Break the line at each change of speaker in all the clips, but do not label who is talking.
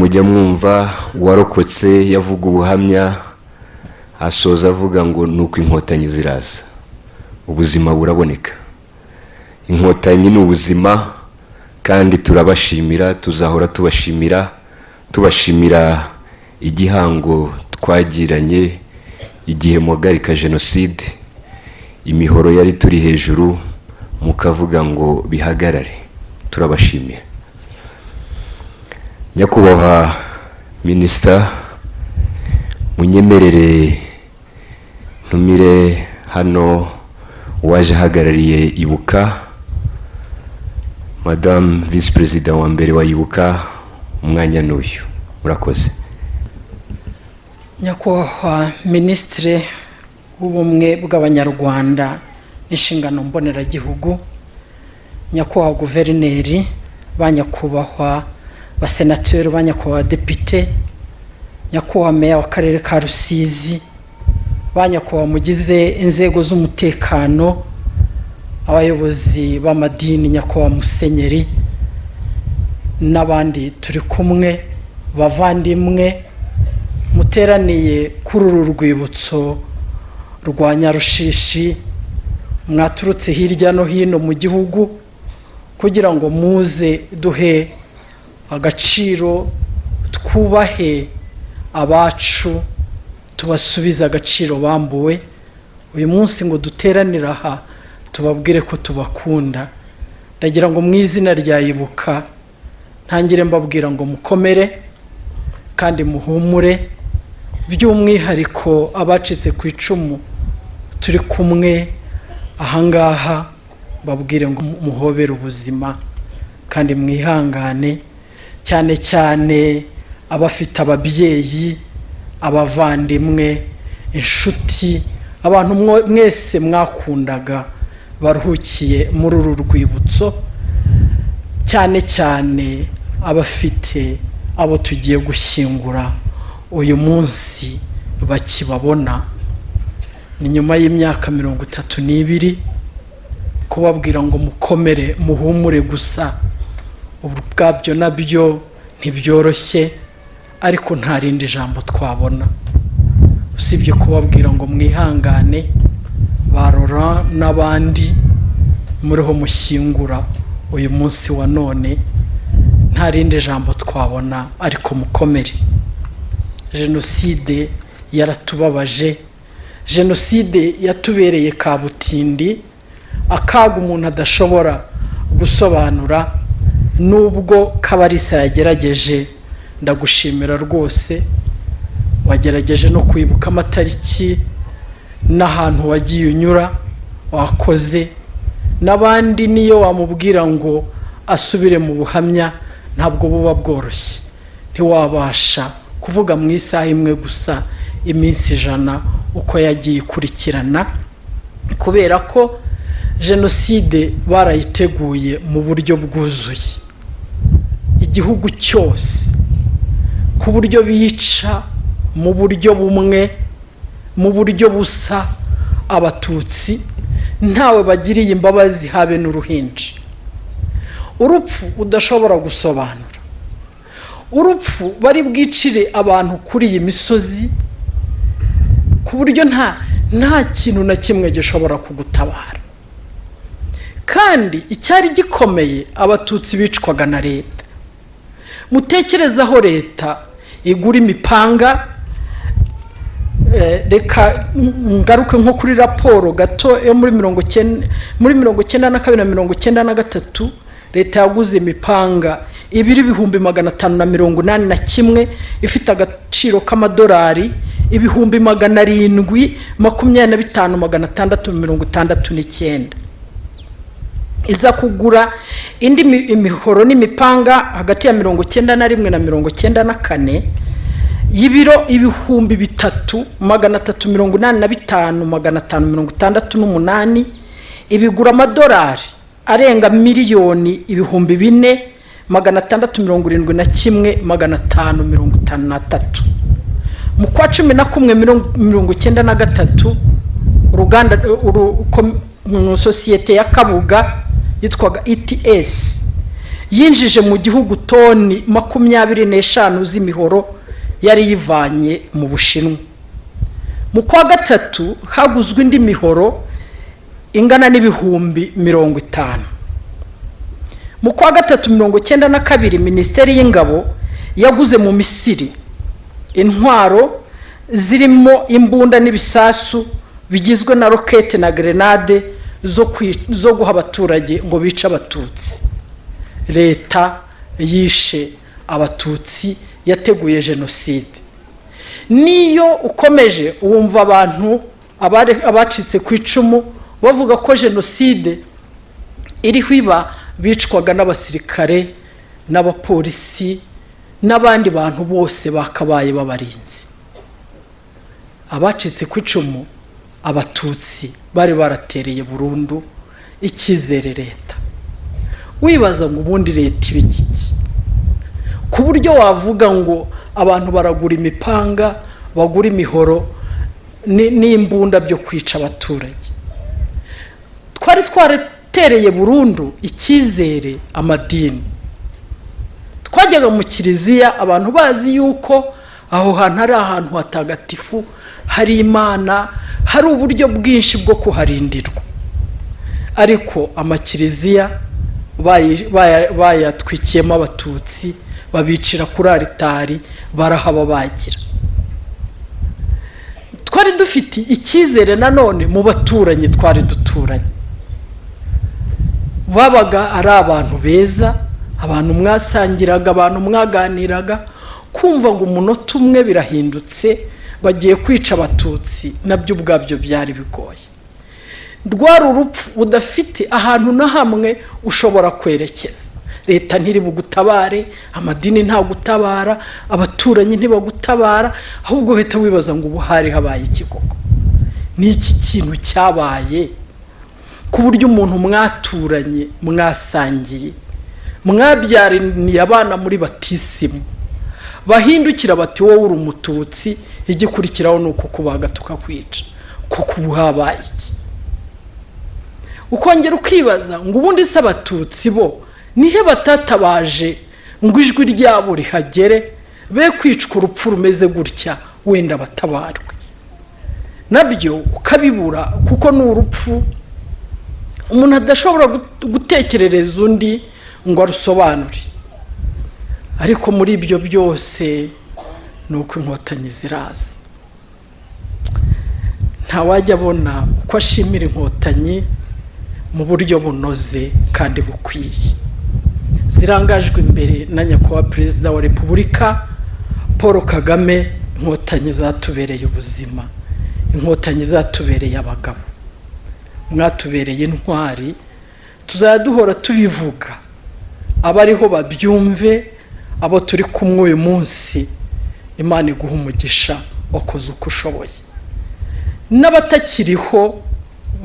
Mujya mwumva uwarokotse yavuga ubuhamya, asoza avuga ngo "Nuko Inkotanyi ziraza, ubuzima buraboneka." Inkotanyi ni ubuzima, kandi turabashimira, tuzahora tubashimira, tubashimira igihango twagiranye igihe muhagarika jenoside. Imihoro yari turi hejuru, mukavuga ngo bihagarare. Turabashimira. Nyakubahwa Minisita, munyemerere ntumire hano uwaje ahagarariye Ibuka, Madamu Visi Perezida wa mbere wa Ibuka. Umwanya n'uyu, murakoze.
Nyakubahwa Minisitiri w'Ubumwe bw'Abanyarwanda n'Inshingano Mboneragihugu, Nyakubahwa Guverineri, ba nyakubahwa basenateri, ba nyakubahwa depite, Nyakubahwa Meya w'Akarere ka Rusizi, ba nyakubahwa mugize inzego z'umutekano, abayobozi b'amadini, Nyakubahwa Musenyeri n'abandi turi kumwe, bavandimwe muteraniye kuri uru rwibutso rwa Nyarushishi, mwaturutse hirya no hino mu gihugu kugira ngo muze duhe agaciro, twubahe abacu, tubasubize agaciro bambuwe. Uyu munsi ngo duteranire aha tubabwire ko tubakunda. Ndagira ngo mu izina rya Ibuka ntangire mbabwira ngo mukomere kandi muhumure, by'umwihariko abacitse ku icumu turi kumwe ahangaha, babwire ngo muhobere ubuzima kandi mwihangane, cyane cyane abafite ababyeyi, abavandimwe, inshuti, abantu mwese mwakundaga baruhukiye muri uru rwibutso, cyane cyane abafite abo tugiye gushyingura uyu munsi bakibabona. Ni nyuma y'imyaka 32. Kubabwira ngo mukomere, muhumure gusa ubwabyo nabyo ntibyoroshye, ariko nta rindi jambo twabona usibye kubabwira ngo mwihangane. Barora n'abandi muriho mushyingura uyu munsi wa none, nta rindi jambo twabona ariko mukomere. Jenoside yaratubabaje, jenoside yatubereye kabutindi, akaga umuntu adashobora gusobanura, nubwo Kabarisa yagerageje. Ndagushimira rwose, wagerageje no kwibuka amatariki n'ahantu wagiye unyura, wakoze. N'abandi niyo wamubwira ngo asubire mu buhamya, ntabwo buba bworoshye. Ntiwabasha kuvuga mu isaha imwe gusa iminsi 100 uko yagiye ikurikirana, kubera ko jenoside barayiteguye mu buryo bwuzuye igihugu cyose, ku buryo bica mu buryo bumwe, mu buryo busa, Abatutsi ntawe bagiriye imbabazi, habe n'uruhinja. Urupfu udashobora gusobanura, urupfu bari bwicire abantu kuri iyi misozi, ku buryo nta kintu na kimwe gishobora kugutabara. Kandi icyari gikomeye, Abatutsi bicwaga na leta. Mutekereze aho leta igura imipanga. Reka ngaruke nko kuri raporo gato yo muri 90, muri 92 na 93. Leta yaguze imipanga ibiri 581,000, ifite agaciro k'amadolari 725,669. Iza kugura indi imihoro n'imipanga hagati ya 91 na 94 y'ibiro 3,385,568, ibigura amadolari arenga miliyoni 4,671,553. Mu kwa 11 93, uruganda sosiyete ya Kabuga yitwaga ETS. Yinjije mu gihugu toni 25 z'imihoro yari yivanye mu Bushinwa. Mu kwa gatatu haguzwe indi mihoro ingana n'50,000. Mu kwa gatatu 92, Minisiteri y'Ingabo yaguze mu Misiri intwaro zirimo imbunda n'ibisasu bigizwe na rokete na grenade zo guha abaturage ngo bice Abatutsi. Leta yishe Abatutsi, yateguye jenoside. Niyo ukomeje wumva abantu abacitse ku icumu bavuga ko jenoside iriho iba, bicwaga n'abasirikare n'abapolisi n'abandi bantu bose bakabaye babarinzi. Abacitse ku icumu, Abatutsi bari baratereye burundu icyizere leta. Wibaza ngo ubundi leta iba iki, ku buryo wavuga ngo abantu baragura imipanga, bagura imihoro n'imbunda byo kwica abaturage? Twari twaratereye burundu icyizere amadini. Twajyaga mu kiliziya abantu bazi yuko aho hantu ari ahantu hatagatifu, hari Imana, hari uburyo bwinshi bwo kuharindirwa. Ariko amakiliziya bayatwikiyemo Abatutsi, babicira kuri aritari, barahababagira. Twari dufite icyizere nanone mu baturanyi twari duturanye, babaga ari abantu beza, abantu mwasangiraga, abantu mwaganiraga. Kumva ngo umunota umwe birahindutse, bagiye kwica Abatutsi, nabyo ubwabyo byari bigoye. Rwari urupfu udafite ahantu na hamwe ushobora kwerekeza. Leta ntiri bugutabare, amadini ntagutabara, abaturanyi ntibagutabara. Ahubwo uhita wibaza ngo ubu hari habaye iki koko? Ni iki kintu cyabaye ku buryo umuntu mwaturanye, mwasangiye, mwabyaraniye abana muri batisimu, bahindukira bati: "Wowe uri Umututsi, igikurikiraho ni uko kubaga tukakwica"? Kuko ubu habaye iki? Ukongera ukibaza ngo ubundi se Abatutsi bo nihe batatabaje ngo ijwi ryabo rihagere, be kwicwa urupfu rumeze gutya, wenda batabarwe? Nabyo ukabibura, kuko ni urupfu umuntu adashobora gutekerereza undi ngo arusobanure. Ariko muri ibyo byose ni uko Inkotanyi ziraza. Ntawajya abona uko ashimira Inkotanyi mu buryo bunoze kandi bukwiye, zirangajwe imbere na Nyakubahwa Perezida wa Repubulika Paul Kagame. Inkotanyi zatubereye ubuzima, Inkotanyi zatubereye abagabo, mwatubereye intwari. Tuzajya duhora tubivuga, abariho babyumve, abo turi kumwe uyu munsi. Imana iguha umugisha, wakoze uko ushoboye. N'abatakiriho,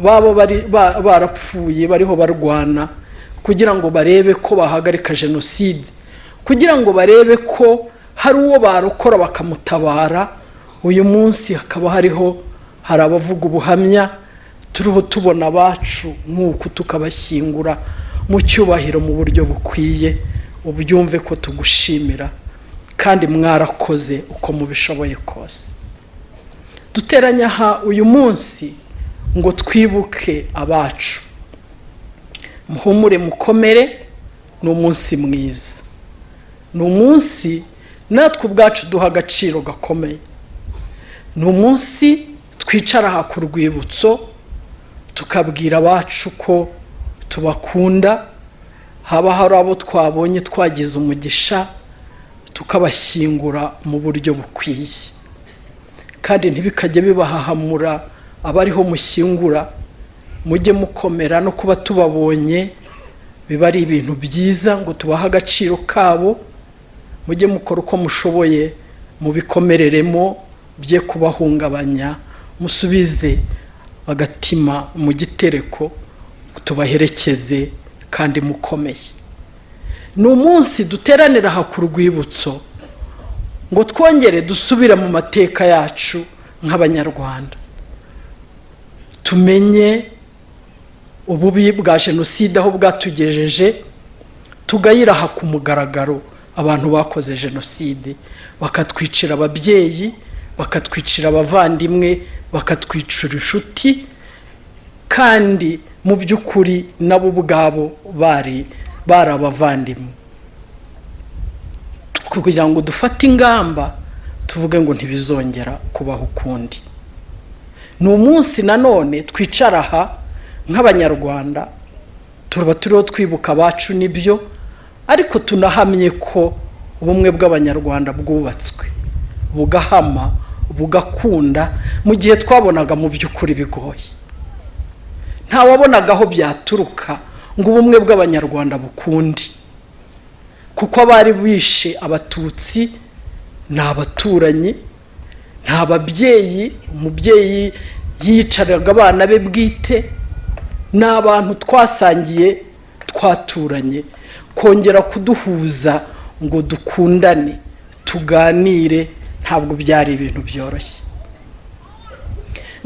baba bari barapfuye bariho barwana kugira ngo barebe ko bahagarika jenoside, kugira ngo barebe ko hari uwo barokora bakamutabara, uyu munsi hakaba hariho hari abavuga ubuhamya. Turiho tubona abacu nk'uku, tukabashyingura mu cyubahiro, mu buryo bukwiye. Ubyumve ko tugushimira kandi mwarakoze uko mubishoboye kose. Duteranya aha uyu munsi ngo twibuke abacu. Muhumure, mukomere, ni umunsi mwiza, ni umunsi natwe ubwacu duha agaciro gakomeye. Ni umunsi twicara aha ku rwibutso tukabwira abacu ko tubakunda. Haba hari abo twabonye, twagize umugisha, tukabashyingura mu buryo bukwiye. Kandi ntibikajye bibahahamura abariho mushyingura, mujye mukomera. No kuba tubabonye biba ari ibintu byiza ngo tubahe agaciro kabo. Mujye mukora uko mushoboye, mubikomereremo, bye kubahungabanya, musubize agatima mu gitereko, tubaherekeze kandi mukomeye. Ni umunsi duteranira aha ku rwibutso ngo twongere dusubire mu mateka yacu nk'Abanyarwanda, tumenye ububi bwa jenoside aho bwatugejeje, tumenye uko twayirinda. Tugayira aha ku mugaragaro abantu bakoze jenoside, bakatwicira ababyeyi, bakatwicira abavandimwe, bakatwicira inshuti, kandi mu by'ukuri nabo ubwabo bari abavandimwe, kugira ngo dufate ingamba tuvuge ngo ntibizongera kubaho ukundi. Ni umunsi nanone twicara aha nk'Abanyarwanda, tuba turiho twibuka abacu, nibyo, ariko tunahamye ko ubumwe bw'Abanyarwanda bwubatswe bugahama, bugakunda, mu gihe twabonaga mu by'ukuri bigoye. Ntawabonaga aho byaturuka ngo ubumwe bw'Abanyarwanda bukundi, kuko abari bishe Abatutsi ni abaturanyi, nta babyeyi, umubyeyi yicaraga abana be bwite, ni abantu twasangiye, twaturanye. Kongera kuduhuza ngo dukundane, tuganire, ntabwo byari ibintu byoroshye.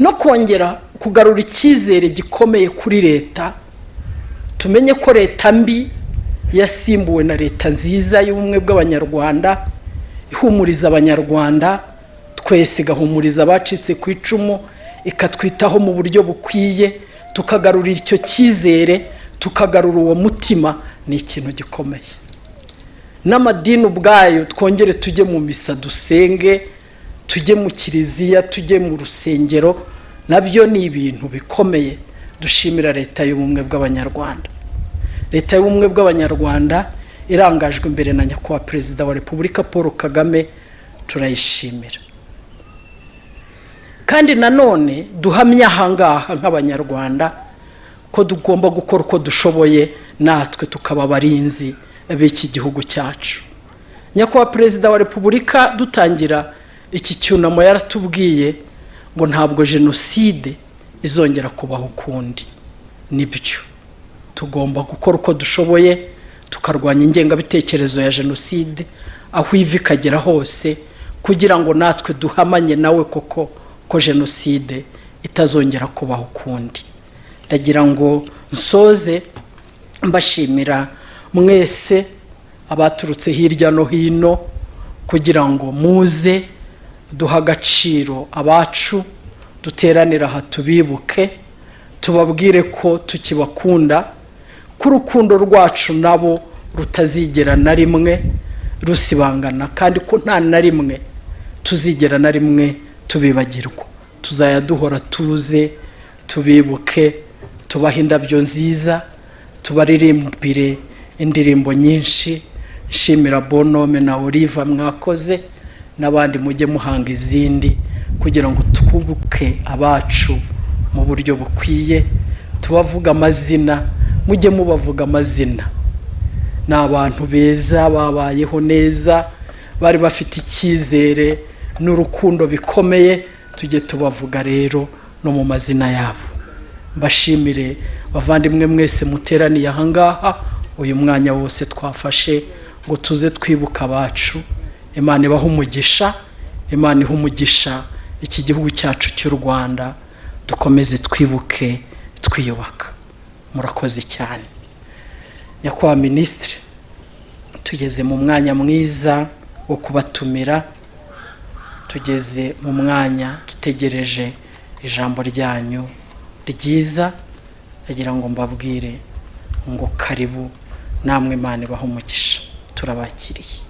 No kongera kugarura icyizere gikomeye kuri leta, tumenye ko leta mbi yasimbuwe na leta nziza y'ubumwe bw'Abanyarwanda, ihumuriza Abanyarwanda twese, igahumuriza abacitse ku icumu, ikatwitaho mu buryo bukwiye. Tukagarura icyo cyizere, tukagarura uwo mutima, ni ikintu gikomeye. N'amadini ubwayo, twongere tujye mu misa dusenge, tujye mu kiliziya, tujye mu rusengero, nabyo ni ibintu bikomeye dushimira leta y'ubumwe bw'Abanyarwanda. Leta y'ubumwe bw'Abanyarwanda irangajwe imbere na Nyakubahwa Perezida wa Repubulika Paul Kagame, turayishimira. Kandi nanone duhamye ahangaha nk'Abanyarwanda ko tugomba gukora uko dushoboye, natwe tukaba abarinzi b'iki gihugu cyacu. Nyakubahwa Perezida wa Repubulika, dutangira iki cyunamo, yaratubwiye ngo ntabwo jenoside izongera kubaho ukundi. Nibyo, tugomba gukora uko dushoboye tukarwanya ingengabitekerezo ya jenoside aho iva ikagera hose, kugira ngo natwe duhamanye nawe koko ko jenoside itazongera kubaho ukundi. Ndagira ngo nsoze mbashimira mwese abaturutse hirya no hino kugira ngo muze duhe agaciro abacu, duteranire aha tubibuke, tubabwire ko tukibakunda, ko urukundo rwacu nabo rutazigera na rimwe rusibangana, kandi ko nta na rimwe tuzigera na rimwe tubibagirwa. Tuzajya duhora tuze tubibuke, tubahe indabyo nziza, tubaririmbire indirimbo nyinshi. Nshimira Bonome na Oliva, mwakoze, n'abandi mujye muhanga izindi kugira ngo twubuke abacu mu buryo bukwiye. Tubavuga amazina, mujye mubavuga amazina. Ni abantu beza, babayeho neza, bari bafite icyizere n'urukundo bikomeye. Tujye tubavuga rero no mu mazina yabo. Mbashimire bavandimwe mwese muteraniye ahangaha, uyu mwanya wose twafashe ngo tuze twibuke abacu. Imana ibahe umugisha, Imana ihe umugisha iki gihugu cyacu cy'u Rwanda. Dukomeze twibuke twiyubaka. Murakoze cyane. Nyakubahwa Minisitiri, tugeze mu mwanya mwiza wo kubatumira, tugeze mu mwanya dutegereje ijambo ryanyu ryiza. Ndagira ngo mbabwire ngo karibu namwe, Imana ibahe umugisha, turabakiriye.